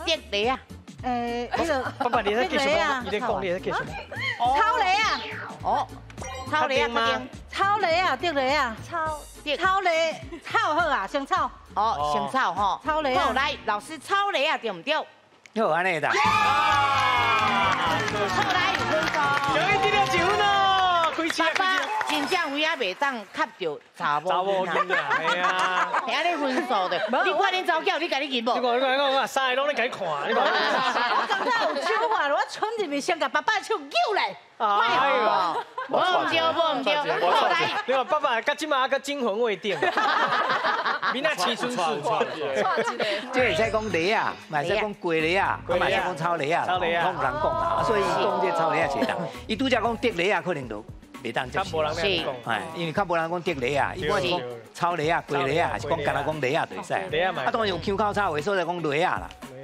竹梨仔。彼个爸爸，你在繼續講，你在講，你在繼續。草梨仔。哦，草梨仔嗎？草梨仔，竹梨仔，草草梨草好啊，先草。哦，先草吼。草梨仔。好，來，老師，草梨仔對毋對？好，按呢啦。好，來，分數。小英得了一分哦，開始啊，爸爸真正有影袂當磕著查某查某囡仔，係啊。係按呢分數的。你看恁查某囝，你家己認無？你看，你看，你看，三个攏咧共你看，你看。我感覺有手法，我衝入去先共爸爸手揪來。哎呦，無毋對，無毋對。好，來，你看爸爸，佮這馬閣驚魂未定，明仔青春四。這會使講梨仔，嘛會使講雞梨仔，嘛會使講草梨仔，攏有人講啦。所以伊講這草梨仔是當，伊拄才講竹梨仔可能就袂當接受。是，哎，因為較無人講竹梨仔，一般是講草梨仔、雞梨仔，還是講干焦講梨仔就會使。啊，當然有腔口臭話，所以講梨仔啦。